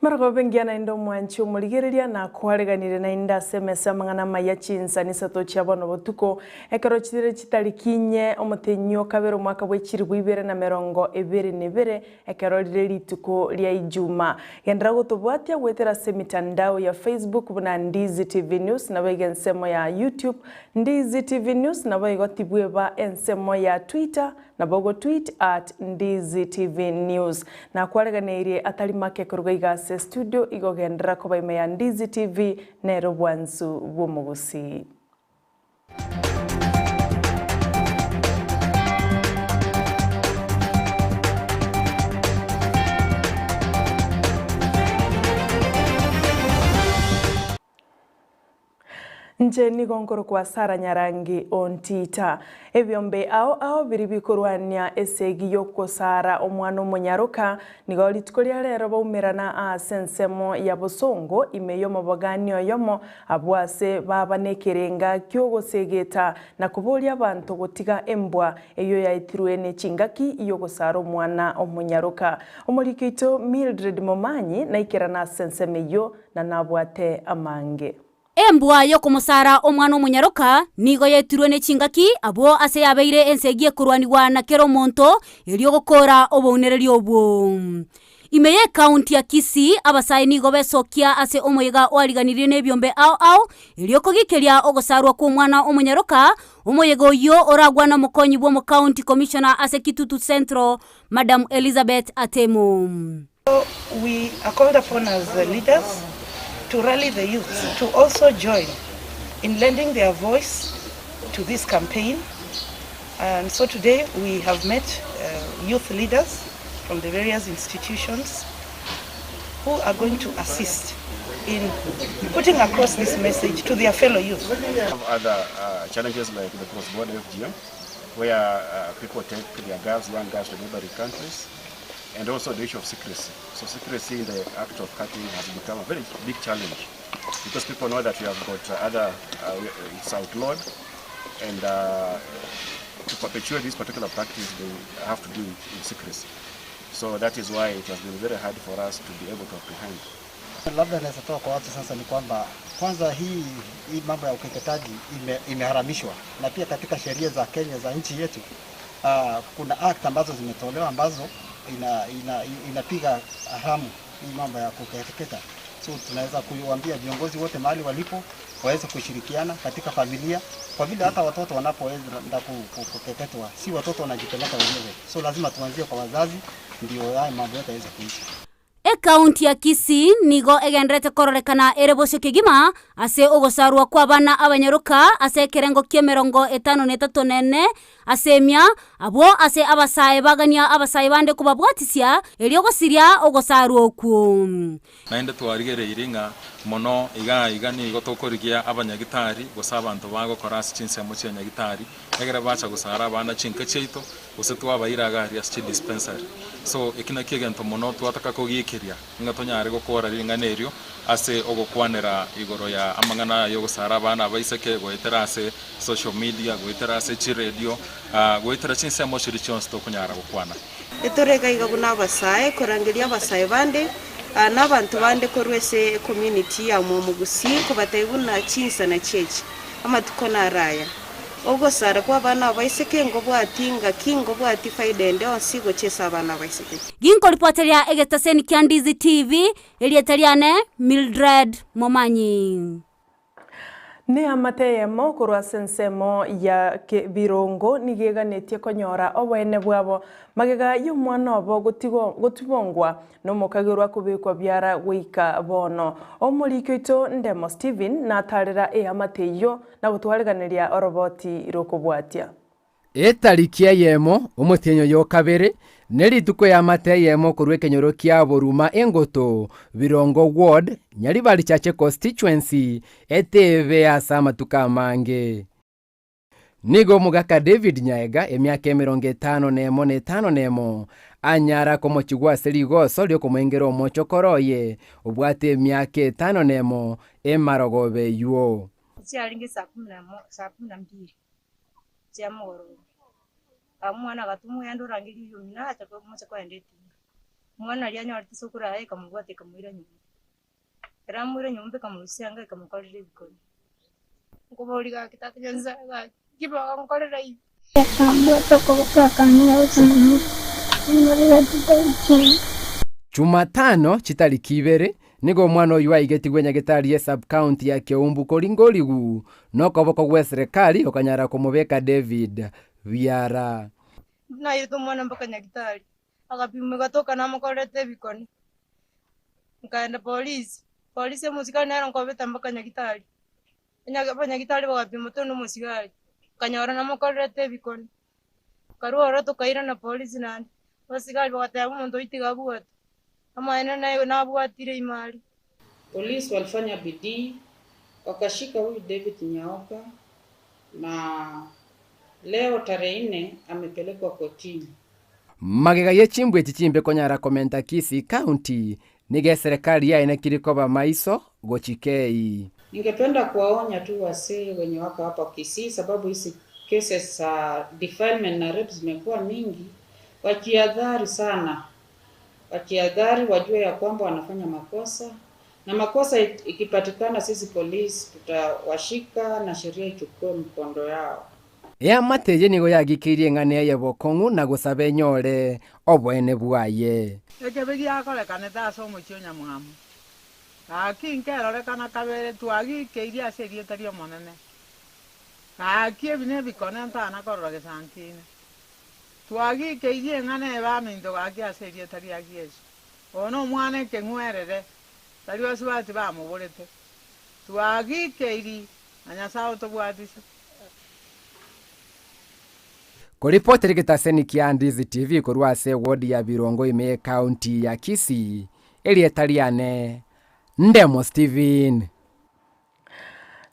Marogoba engiya naende omwanchi omorigereria nakwareganire naende ase emesa amang'ana amaya chinsa nisato chia bono botuko, ekero chire chitariki inye omotenyi o kabere omwaka bwe chilifu ibere na merongo ebere na ebere, ekero rire rituko ria Ijuma. Genderera gotobwatia goetera ase emitandao ya Facebook buna Ndizi TV News naboigo ensemo ya YouTube Ndizi TV News naboigo tibweba ensemo ya Twitter Nabo ogotweet at Ndizi TV News. Nakwareganeirie atari make koruga iga ase estudio igo genderera koba ime ya Ndizi TV nere obwansu bw'omogusii. Inche nigo nkorokwa Sara Nyarangi Ontita. Ebiombe ao ao biria bikorwania esegi y'ogosara omwana omonyaroka nigo rituko ria rero baumerana aase ensemo ya bosongo ime y'omobogani oyomo abwo ase baba nekerenga ki'ogosegeta na koboria abanto gotiga embwa eyio yaetirwe ne chingaki y'ogosara omwana omonyaroka. Omoriki oito Mildred Momanyi naikerana ase ensemo eyio na nabwate amange. Embwa y'okomosara omwana omonyaroka nigo yaetirwe ne chingaki abwo ase yabeire ensegi ekorwanigwa na kera omonto erio gokoora obounereri obwo. Ime y'ekaunti ya Kisii abasae nigo besokia ase omoyega oariganirie nebiombe ao ao erio kogikeria ogosarwa kw'omwana omonyaroka, omoyega oyio oragwane omokonyi bw'omokaunti commissioner ase Kitutu Central Madam Elizabeth Atemo. We are called upon as leaders to rally the youth to also join in lending their voice to this campaign. And so today we have met uh, youth leaders from the various institutions who are going to assist in putting across this message to their fellow youth. We have other uh, challenges like the cross-border FGM, where uh, people take their girls, young girls to neighboring countries and also the issue of secrecy. So secrecy in the act of cutting has become a very big challenge because people know that we have got uh, other, uh, it's outlawed and uh, to perpetuate this particular practice they have to do it in secrecy. So that is why it has been very hard for us to be able to apprehend. Labda naweza toa kwa watu sasa ni kwamba kwanza hii, hii mambo ya ukeketaji ime, imeharamishwa na pia katika sheria za Kenya za nchi yetu uh, kuna act ambazo zimetolewa ambazo ina, ina, inapiga haramu hii mambo ya kukeketa. So tunaweza kuambia viongozi wote mahali walipo waweze kushirikiana katika familia, kwa vile hata watoto wanapoenda kukeketwa si watoto wanajipeleka wenyewe, so lazima tuanzie kwa wazazi, ndio haya mambo yote yaweze kuisha. Ekaunti ya Kisii nigo egenderete kororekana ere bosio kegima ase ogosarwa kw'abana abanyaroka ase ekerengo ki'emerongo etano na etato na ene ase emia, abwo ase abasae bagania abasae bande kobabwatisia erio gosiria ogosarwa okwo. Naende twarigereirie ng'a mono iga aiga nigo tokorigia abanyagitari, gose abanto bagokora ase chinsemo chia nyagitari, egere bacha gosara abana chinka chiaito, gose twabaira iga aria ase chidispensary. So eki nakio egento mono twataka kogiikeria, ng'a tonyare gokora ring'ana erio ase ogokwanera igoro ya amang'ana aya yogosara abana abaiseke goetera ase social media, goetera ase chiredio, goetera chinsemo chiria chionsi tokonyara gokwana. Etore iga iga buna abasae, korangeria abasae bande, na abanto bande korwa ase ecommunity ya Mwamogusii, kobatebia buna chinsana chiachi, amatuko naro aya. Ogosara kw'abana abaiseke nkobwati ngaki nkobwati faida ende onsi gochia ase abana abaiseke. Ginkoripoteria egetaseni kia Ndizi TV, erieta riane Mildred Momanyi. Neamate eyemo korwa ase ensemo ya Birongo nigo eganetie konyora oboene bwabo magega y'omwana obo gotibongwa Nomokagerwa kobekwa biara goika bono. Omoriki oito Ndemo Stephen natarera eamate eyio na gotwareganeria oroboti rokobwatia. Etariki eyemo, omotienyi oyo o kabere, nerituko eamate eyemo korwa ekenyoro kia Boruma Engoto, Birongo Ward, Nyaribari Chache Constituency, etebe ase amatuko amange. Nigo omogaka David Nyaega, emiaka emerongo etano nemo na etano nemo, anyara komochigwa ase rigoso ri'okomoengera omochokoro oye, obwate emiaka etano nemo, emarogoba eyio. Chiarenge saa kumi na mo saa kumi na mbili chia mogoroba, omwana agatumwa oyande orangerie oyomino acha moche kogenda etinga. Omwana aria anyorete sokoro aye ekamobwata ekamoira nyomba. Ekero amoira nyomba ekamorusia anga ekamokorera ebikone. Nkoboria gaki tata Nyasae gaki, nki bagonkorera iga? Akambwata okoboko akang'ira gochia nyomba, nkarora titari kende. Chumatano chitariki ibere, nigo omwana oyio aigetigwe nyagetari ye sub-county ya Keumbu koringorigu nokoboko gwe serikali gokanyara komobeka David biara. Nairete omwana mpaka nyagitari, agapimwa egatoka namokorerete ebikone. Nkaenda polisi, polisi omosigari nere nkobeta mpaka nyagitari. Abanyagitari bagapima tore nomosigari, nkanyora namokorerete ebikone. Nkarwa ororo tokairana polisi naende, abasigari bagateba omonto oyio tiga abwatwe, amaene naye nabwatire ime aria. Polisi walifanya bidii wakashika huyu David Nyaoka na leo tarehe nne amepelekwa kotini. Magega ye chimbwa echi chimbe konyara komenta Kisii County, nigo eserekari yaenekiri koba maiso gochika eyii. Ningependa kuwaonya tu wasee wenye wako hapa Kisii sababu hizi cases za defilement na rape zimekuwa mingi, wajiadhari sana, wajiadhari, wajue ya kwamba wanafanya makosa na makosa ikipatikana, sisi polisi tutawashika na sheria ichukue mkondo yao. Eamate eye nigo yagikeirie eng'ana eye bokong'u na gosaba enyore oboene bwaye. Ekebe giakorekanete ase omochie o Nyamwamu, gaki nkerorekana kabere twagikeirie ase erieta ri'Omonene. Gaki ebi nebikone ntana korora gesankine. Twagikeirie eng'ana eye baminto gaki ase erieta ria Yeso. Oyo nomwana ekeng'werere, tari basubati bamoborete. Twagikeiri, na Nyasae otobwatise. Koripotera egetaseni kia Ndizi TV korwa ase eward ya Birongo ime y'ecounty ya Kisii, erieta riane Ndemo Stephen.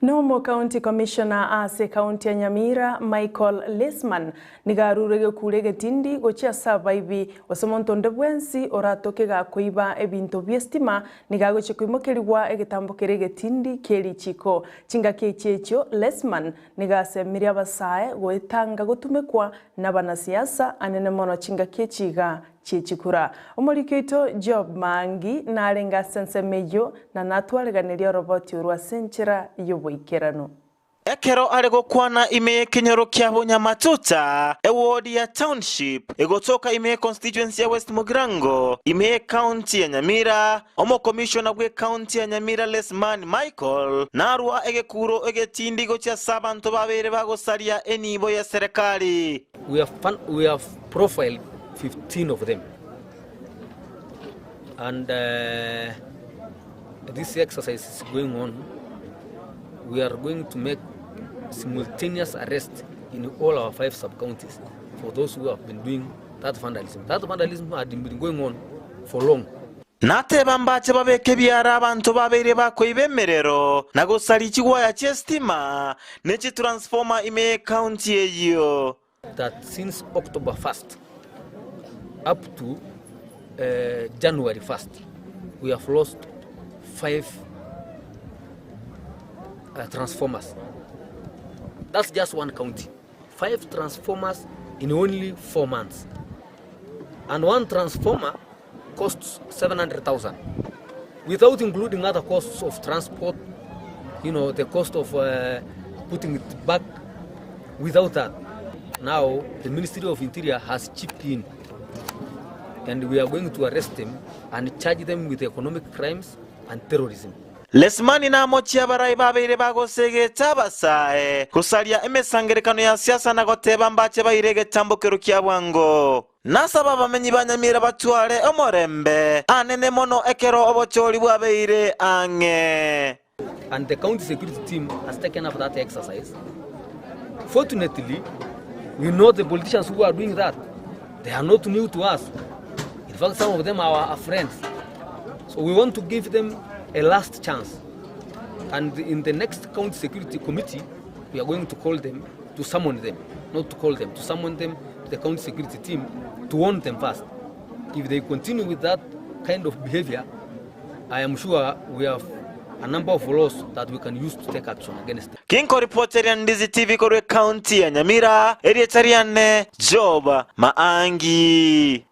Nomo County Commissioner ase ekaunti ya Nyamira, Michael Lesman, nigo arure egekuro egetindi gochia ase abaibi gose monto onde bwensi oratoke gakoiba ebinto bi'estima nigo agochia koimokerigwa egetambo keria egetindi kie richiko. Chingaki echi echio, Lesman nigo asemirie abasae goetanga gotumekwa nabanasiasa anene mono chingaki echi iga chi'echikura. Omoriki oito Job Maangi narenge ase ensemo eyio na natwareganerie oroboti orwo ase enchera y'oboikeranu. Ekero are gokwana ime y'ekenyoro kia Bonyamatuta, eward ya Township, egotoka ime ye constituency ya West Mugirango, ime ye county ya Nyamira, Omokomishona bw'ecounty ya Nyamira Lesman Michael narua egekuro egetindi gochia ase abanto babeire bagosaria enibo y'eserekari. We have, we have profiled 15 of them and uh, this exercise is going on. We are going to make simultaneous arrest in all our five sub-counties for those who have been doing that vandalism. That vandalism had been going on for long. Nateba mbache babeke ebiara abanto babeire bakoiba emerero na gosaria chigwaya chi'esitima ne chitransformer ime y'ecounty eyio. That since October 1st up to uh, January 1st, we have lost five uh, transformers. That's just one county. Five transformers in only four months. And one transformer costs 700,000 without including other costs of transport, you know, the cost of uh, putting it back. Without that, now the Ministry of Interior has chipped in and we are going to arrest them and charge them with economic crimes and terrorism. Lesimani namochie abarai babeire bagosegeta abasae gosaria emesangerekano ya siasa na goteba mbache baire egetambokero kia bwango. Nasaba abamenyi ba Nyamira batware omorembe anene mono ekero obochori bwabeire ang'e. And the county security team has taken up that exercise. Fortunately, we know the politicians who are doing that. They are not new to us. In fact, some of them are our friends. So we want to give them a last chance. And in the next county security committee, we are going to call them, to summon them, not to call them, to summon them to the county security team to warn them first. If they continue with that kind of behavior, I am sure we have a number of laws that we can use to take action against them. Kinkoripoteria Ndizi TV korwa ekaunti ya Nyamira, erieta riane Job Maangi.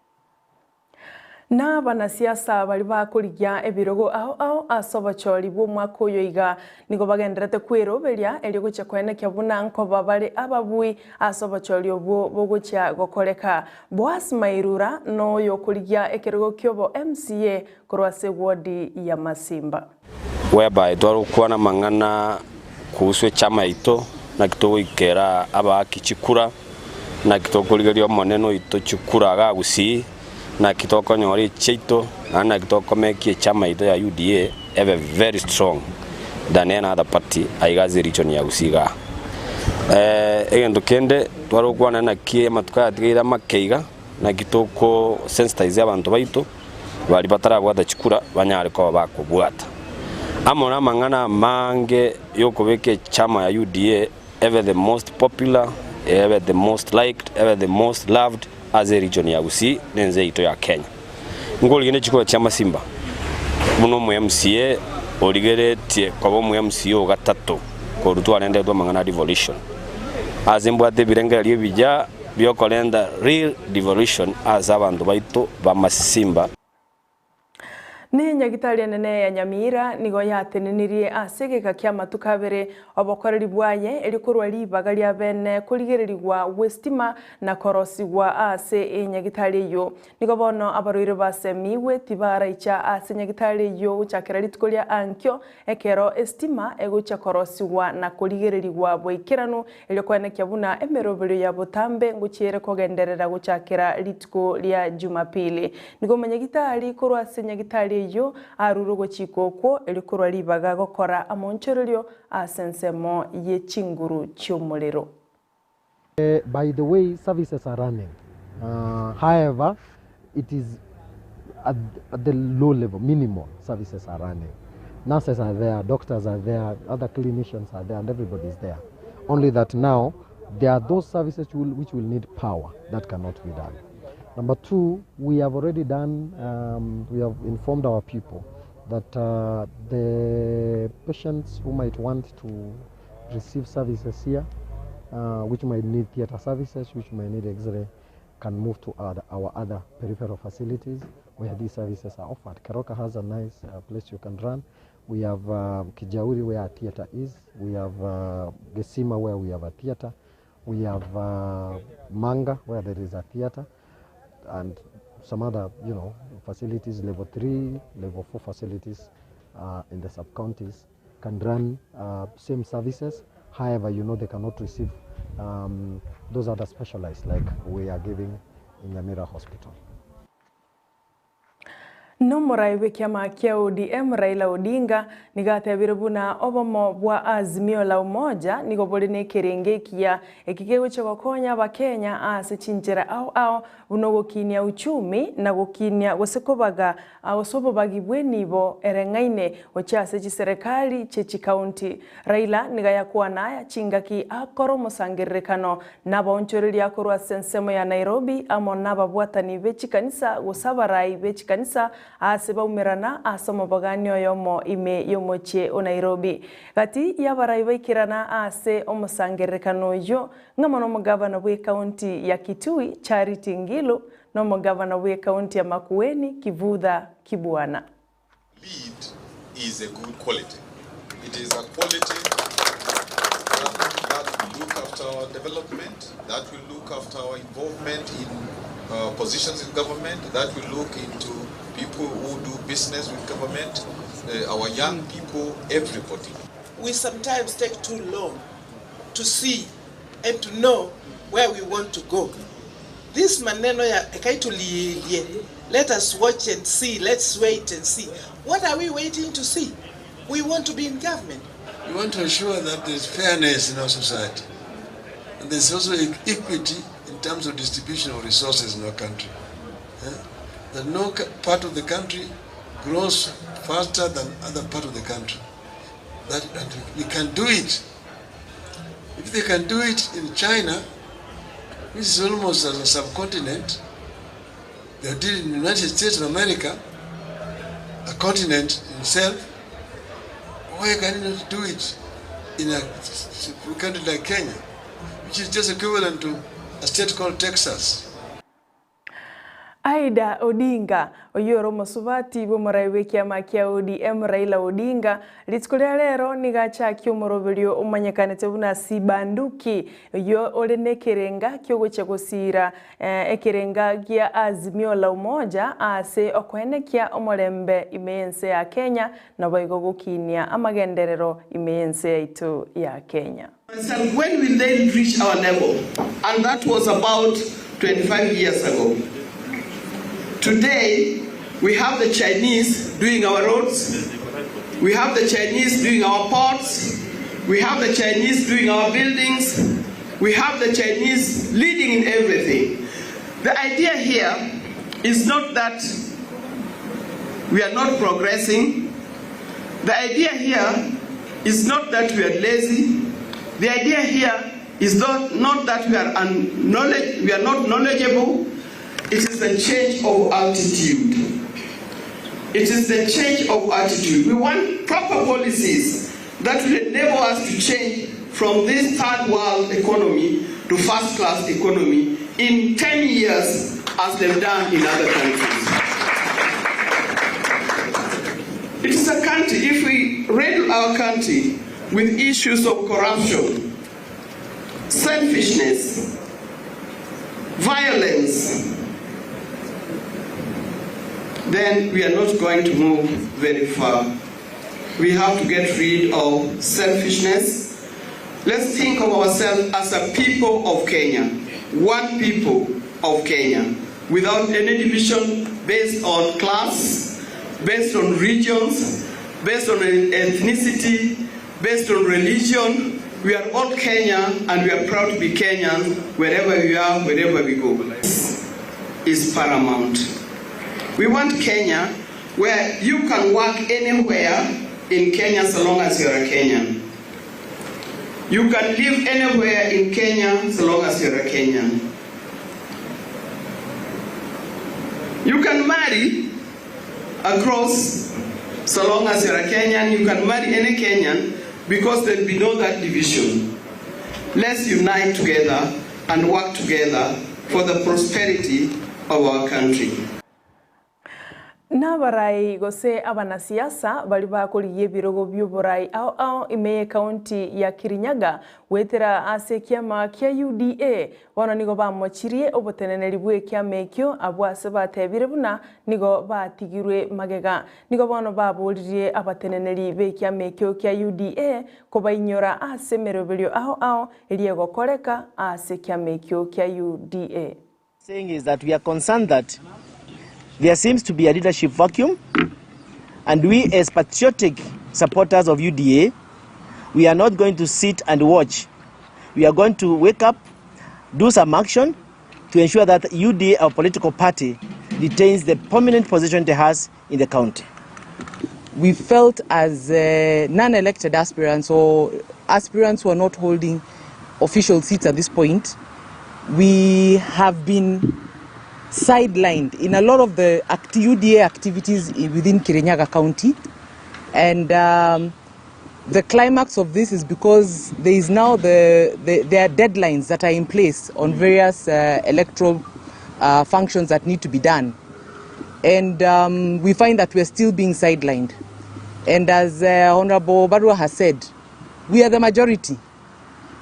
Na abanasiasa baria bakorigia ebirogo ao ao ase obochori bw'omwaka oyo iga nigo bagendererete kweroberia erio gochia koenekia buna nkoba bare ababui ase obochori obwo bogochia gokoreka. Boaz Mairura noyo okorigia ekerogo ki'obo MCA korwa ase ewodi ya Masimba. Whereby tware gokwana amang'ana kuhusu echama yaito, naki togoikera abaaki chikura, naki tokorigereria omonene oito chikura igaa Gusii, naki tokonyora echiaito, naende naki tokomekia echama yaito ya UDA ebe very strong than any other party aiga ase region ya Gusii igaa. Egento kende tware gokwana naki amatuko aya atigaire amake iga, naki toko sensitize abanto baito, baria batarabwata chikura banyare koba bakobwata. Amo namang'ana amange yokobeka echama ya UDA ebe the most popular, ebe the most liked, ebe the most loved ase eregion ya Gusii na ense yaito ya Kenya. Nkorigia ne chikura chia Masimba buna omo MCA origeretie koba omo MCA o gatato korwa twarentetwe amang'ana a devolution. Ase mbwate ebirengererio ebiya biokorenta real devolution ase abanto baito b'amasimba. Ne Nyagitari enene ya Nyamira nigo yatenenirie ase egeka ki'amatuko abere obokoreri bwaye erio korwa ribaga ria bene korigererigwa gw'estima na korosigwa ase enyagitari eyio. Nigo bono abarwaire basemigwe tibaraicha ase nyagitari eyio gochakera rituko ria ankio ekero estima egochia korosigwa na korigererigwa boikeranu Erio koenekia buna emeroberio ya botambe ngochia ere kogenderera gochakera rituko ria Jumapili. Nigo omonyagitari korwa ase nyagitari eyio arure ogochika okwo, erio korwa ribaga gokora amonchorerio ase ensemo ye chinguru chi'omorero. By the way services are running however it is at the low level minimal services are running nurses are there doctors are there other clinicians are there and everybody is there only that now there are those services will, which will need power that cannot be done number two we have already done um, we have informed our people that uh, the patients who might want to receive services here uh, which might need theater services which might need x-ray can move to other, our other peripheral facilities where these services are offered. Keroka has a nice uh, place you can run. We have uh, Kijauri where a theater is. We have uh, Gesima where we have a theater. We have uh, Manga where there is a theater and some other, you know, facilities, level 3, level 4 facilities uh, in the sub-counties can run uh, same services. However, you know, they cannot receive um, those other specialized like we are giving in Nyamira Hospital. Nomorai bw'ekiama kia ODM Raila Odinga nigo atebire buna obomo bwa Azimio la Umoja nigo bore nekerenge ekiya eki kegochia gokonya abakenya ase chinchera ao ao buna ogokinia uchumi na gokinia gose kobaga gose obobagi bw'enibo ereng'aine gochia ase chiserekari chie chikaunti. Raila nigo ayakwana aya chingaki akora omosangererekano nabaonchoreria korwa ase ensemo ya Nairobi amo nababwatani be chikanisa gose abarai be chikanisa aase baumerana ase omobogani oyomo ime y'omochie o Nairobi. Gati y'abarai baikerana ase omosangererekano oyio ng'amo nomogavana bw'ekaunti ya Kitui Charity Ngilu na omogavana bw'ekaunti ya Makueni Kivutha Kibwana. Lead is a good quality. It is a quality that, that will look after our development, that will look after our involvement in uh, positions in government, that will look into people who do business with government, uh, our young people, everybody. We sometimes take too long to see and to know where we want to go. This maneno ya ekaitulilie, let us watch and see, let's wait and see. What are we waiting to see? We want to be in government. We want to ensure that there's fairness in our society. And there's also equity in terms of distribution of resources in our country. Eh? That no part of the country grows faster than other part of the country. That, and we can do it. If they can do it in China, which is almost as a subcontinent, they did in the United States of America, a continent itself, why can you not do it in a country like Kenya, which is just equivalent to a state called Texas? Aida Odinga, oyio ore omosubati bw'omorai bw'ekiama kia ODM Raila Odinga, rituko ria rero nigo achakia omoroberio omanyekanete buna Sibanduki, oyio ore nekerenga kiogochia gosiira ekerenga gia Azimio la Umoja ase okoenekia omorembe ime y'ense ya Kenya naboigo gokinia amagenderero ime y'ense yaito ya Kenya. Myself, when will they reach our level? And that was about 25 years ago. Today, we have the Chinese doing our roads, we have the Chinese doing our ports, we have the Chinese doing our buildings, we have the Chinese leading in everything. The idea here is not that we are not progressing. The idea here is not that we are lazy. The idea here is not, not that we are unknowledge, we are not knowledgeable. It is the change of altitude. It is the change of attitude. We want proper policies that will enable us to change from this third world economy to first class economy in 10 years as they've done in other countries. It is a country, if we riddle our country with issues of corruption, selfishness, violence, then we are not going to move very far. We have to get rid of selfishness. Let's think of ourselves as a people of Kenya, one people of Kenya, without any division based on class, based on regions, based on ethnicity, based on religion. We are all Kenya and we are proud to be Kenyan wherever we are, wherever we go. Is paramount. We want Kenya where you can work anywhere in Kenya so long as you're a Kenyan. You can live anywhere in Kenya so long as you're a Kenyan. You can marry across so long as you're a Kenyan. You can marry any Kenyan because there'll be no that division. Let's unite together and work together for the prosperity of our country. Nabarai gose abanasiasa baria bakorigia ebirogo bi'oborai ao ao ime y'ecounty ya Kirinyaga goetera ase ekiama kia UDA bono nigo bamochirie oboteneneri bw'ekiama ekio abwo ase batebire buna nigo batigirwe magega. Nigo bono baboririe abateneneri b'ekiama ekio kia UDA kobainyora ase emeroberio ao ao eria egokoreka ase ekiama ekio kia UDA. Saying is that we are concerned that there seems to be a leadership vacuum and we as patriotic supporters of UDA, we are not going to sit and watch. We are going to wake up, do some action to ensure that UDA, our political party, retains the prominent position it has in the county. We felt as uh, non-elected aspirants or aspirants who are not holding official seats at this point, we have been sidelined in a lot of the UDA activities within Kirinyaga County. And um, the climax of this is because there is now the, the there are deadlines that are in place on various uh, electoral uh, functions that need to be done. And um, we find that we're still being sidelined. And as uh, Honorable Barua has said, we are the majority.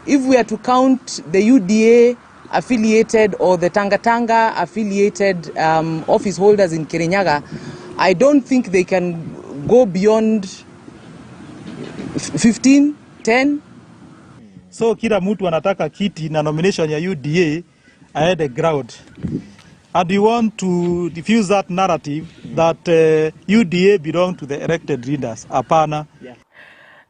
If we are to count the UDA affiliated or the Tanga Tanga affiliated um, office holders in Kirinyaga, I don't think they can go beyond 15, 10. So kila mtu anataka kiti na nomination ya UDA aende ground. And we want to diffuse that narrative that uh, UDA belong to the elected leaders. Hapana. Yeah.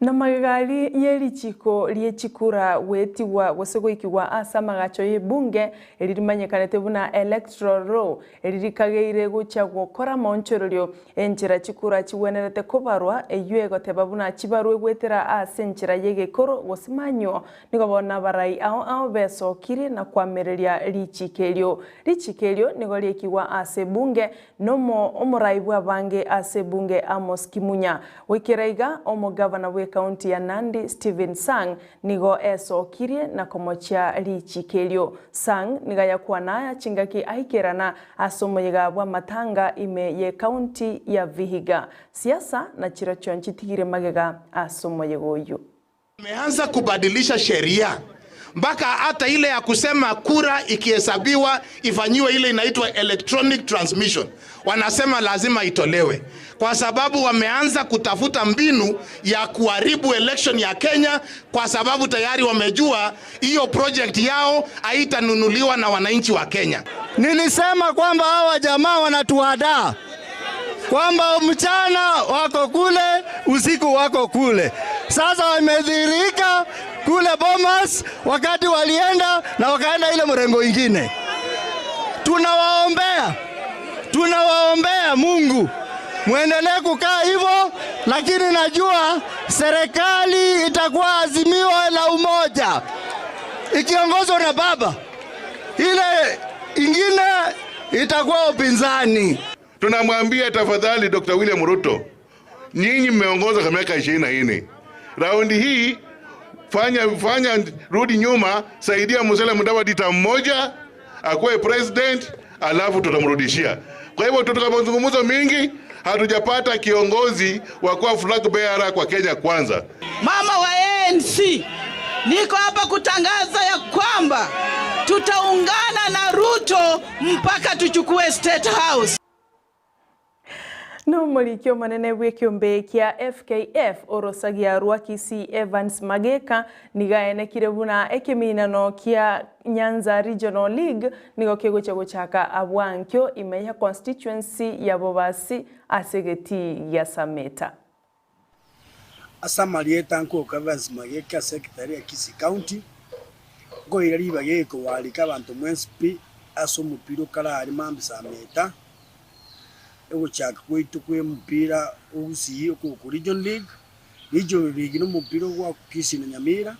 Na magega ye richiko rie chikura goetigwa gose goikigwa ase amagacho y'ebunge eri rimanyekanete buna electoral roll eri rikageire gochia gokora amaonchorerio enchera chikura chigwenerete kobarwa eywo egoteba buna chibarwe goetera ase enchera y'egekoro gose manywo nigo bono abarai ao ao besokirie na koamereria richiko erio. Richiko erio nigo riekigwa ase ebunge nomo omorai bw'abange ase ebunge Amos Kimunya. Goikera iga omogavana bwe. bw'ekaunti ya Nandi Stephen Sang nigo esokirie na komochia richiko erio. Sang nigo ayakwana aya chingaki aikerana ase omoyega bw'amatanga ime y'ekaunti ya Vihiga. Siasa nachirochio nchitigire magega ase omoyega oyio. Wameanza kubadilisha sheria mpaka hata ile ya kusema kura ikihesabiwa ifanyiwe ile inaitwa electronic transmission, wanasema lazima itolewe, kwa sababu wameanza kutafuta mbinu ya kuharibu election ya Kenya, kwa sababu tayari wamejua hiyo project yao haitanunuliwa na wananchi wa Kenya. Nilisema kwamba hawa jamaa wanatuhadaa kwamba mchana wako kule, usiku wako kule. Sasa wamedhihirika kule Bomas wakati walienda na wakaenda ile mrengo ingine. Tunawaombea, tunawaombea Mungu mwendelee kukaa hivyo, lakini najua serikali itakuwa azimio la umoja ikiongozwa na baba, ile ingine itakuwa upinzani. Tunamwambia tafadhali Dr. William Ruto, nyinyi mmeongoza kwa miaka 24, raundi hii fanya fanya, rudi nyuma, saidia Musalia Mudavadi term moja akuwe president, alafu tutamrudishia. Kwa hivyo tutoka mazungumzo mingi, hatujapata kiongozi wa kuwa flag bearer kwa Kenya Kwanza. Mama wa ANC, niko hapa kutangaza ya kwamba tutaungana na Ruto mpaka tuchukue State House. Nomoriki omonene bw'ekeombe kia FKF orosagia rwa Kisii Evans Mageka nigo aenekire buna ekeminano kia Nyanza Regional League nigo kegocha gochaka abwankio ime ya constituency ya Bobasi ase egetii gia Sameta. Ase amarieta nkoka Evans Mageka ase ekitari ya Kisii County, nkoira ribaga ekowarika abanto mwensi pi ase omopira okare aria mambia Sameta, Ogochaka gwaito kw'omopira o Gusii okorokwa Region League. Region League nomopira ogwa Kisii na Nyamira,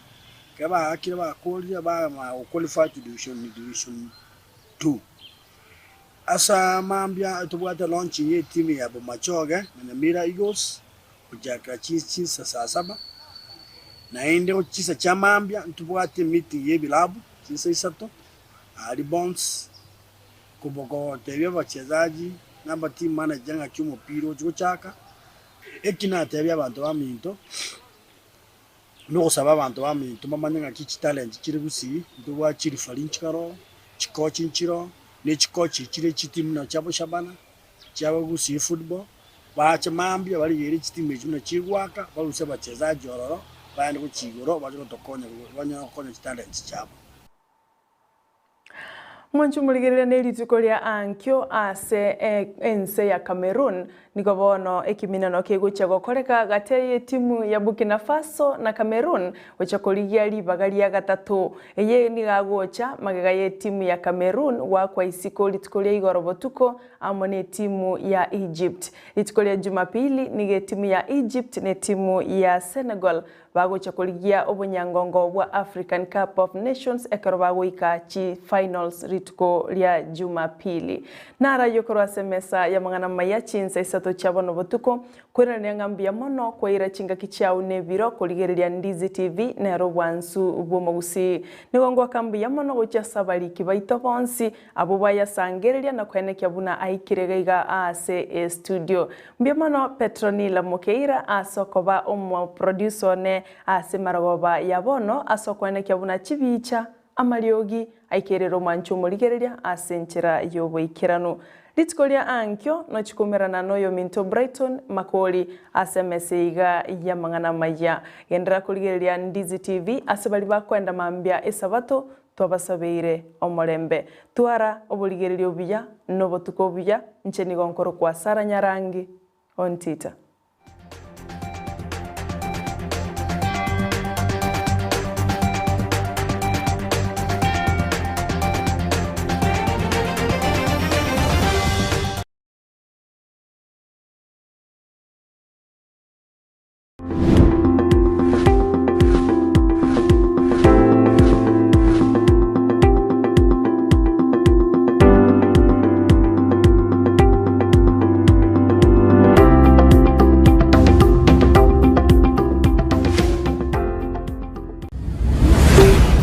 ekero baakire bakorire bamanya go qualify to division division two. Ase mambia tobwate launching ye etimu ya Bomachoge na Nyamira Eagles gochakera chinsa saa saba, naende chinsa chia mambia ntobwate emeeting ye ebilabu chinsa isato aria Bones. Kobogotebia abachesaji na aba team manager ng'aki omopira ochi gochaka, eki natebia abanto baminto, nogosaba abanto baminto bamanye ng'aki chitalent chire gusii, ntobwate chireferee nchikare oo, chicoach nchire oo, ne chicoach chire chitimu buna chiabo Shabana, chiabo Gusii football, bache mambia barigererie chitimu echi buna chigoaka, barusie abachesaji ororo, baende gochia igoro bache gotokonya banyare gokonya chitalents chiabo. Mwanche omorigereria ne rituko ria ankio ase ense ya Cameroon, nigo bono ekiminano kegochia gokoreka gati y'etimu ya Burkina Faso na Cameroon gochia korigia ribaga ria gatato. Eye nigo agocha magega y'etimu ya Cameroon goakwa isiko rituko ria igoro botuko amo netimu ya Egypt. Rituko ria Jumapili nigo etimu ya Egypt na etimu ya Senegal Bagocha korigia obonyangongo bwa African Cup of Nations ekero bagoika chi finals rituko ria Jumapili. Narayio korwa ase emesa y'amang'ana amaya chinsa isato chia bono botuko, kwererania ng'a mbuya mono kwaira chingaki chiao nebiro korigereria Ndizi TV nero obwansu bw'omogusii. Nigo ngoaka mbuya mono gochia ase abariki baito bonsi abwo bayasangereria na koenekia buna aikire gaiga aase estudio. Mbuya mono Petronila Mokeira ase okoba omoproducer one ase emarogoba ya bono ase okoenekia buna chibicha, amariogi, aikerere omwancho omorigereria ase enchera y'oboikeranu. Rituko ria ankio nochie koumerana noyominto Brighton Makori ase emesa iga y'amang'ana amaya. Genderera korigereria Ndizi TV ase baria bakoenda mambia esabato Twabasabeire omorembe. Twara oborigereria obuya na obotuko obuya, inche nigo nkorokwa Sarah Nyarangi Ontita.